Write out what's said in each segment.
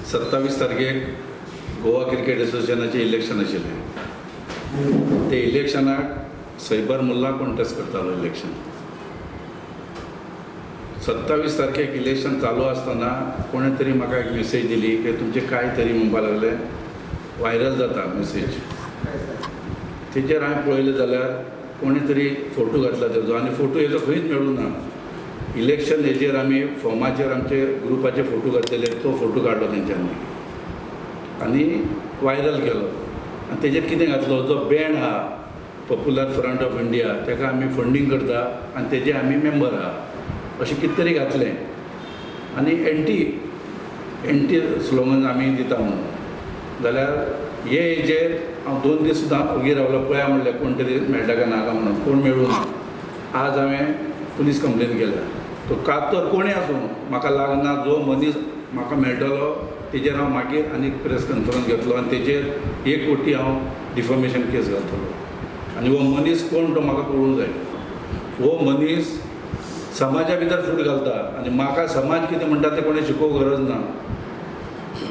27 तारखेक Goa cricket एसोसिएशनाचें election आशिल्लें. ते इलेक्शनाक सैबर मुल्ला कॉन्टेस्ट करतालो इलेक्शन. 27 तारखेक इलेक्शन चालू आसतना कोणें तरी म्हाका एक मेसेज दिली की तुमचें कांय तरी म्हणपाक लागले व्हायरल जाता मेसेज. तेजेर हांवें पळयलें जाल्यार कोणें तरी फोटो घातला तेजो आनी फोटो हेजो खंयच मेळूं ना. इलेक्शन हेजेर आमी फॉर्माचेर आमचे ग्रुपाचे फोटो घातलेले, तो फोटो काडलो तेंच्यांनी आनी व्हायरल केलो. आनी तेजेर कितें घातलो, जो बँड आहा पॉप्युलर फ्रंट ऑफ इंडिया तेका आमी फंडींग करता आनी तेजे आमी मेंबर आहा अशें कितें तरी घातलें आनी एंटी एंटी स्लोगन आमी दिता म्हणून. जाल्यार हे हेजेर हांव 2 दीस सुद्दां ओगी रावलो, पळया म्हणलें कोण तरी मेळटा काय नाका म्हणून, कोण मेळूं ना. आज हांवें पुलीस कंप्लेन केल्या. तो कातर कोणूय आसूं म्हाका लागना, जो मनीस म्हाका मेळटलो तेजेर हांव मागीर आनी प्रेस कॉन्फरन्स घेतलो आनी तेजेर 1 कोटी हांव डिफॉमेशन केस घालतलो. आनी हो मनीस कोण तो म्हाका कळूंक जाय. हो मनीस समाजा भितर फूट घालता आनी म्हाका समाज कितें म्हणटा तें कोणें शिकोवंक गरज ना.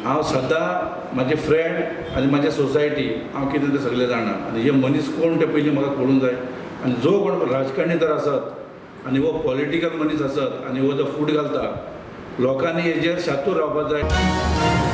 हांव सदां म्हाजे फ्रेंड आनी म्हाजे सोसायटी हांव कितें तें सगळें जाणा आनी हे मनीस कोण तें पयलीं म्हाका कळूंक जाय. आनी जो कोण राजकारणी जर आसत आनी हो पॉलिटिकल मनीस आसत आनी हो जो फूट घालता, लोकांनी हेजेर शातूर रावपाक जाय.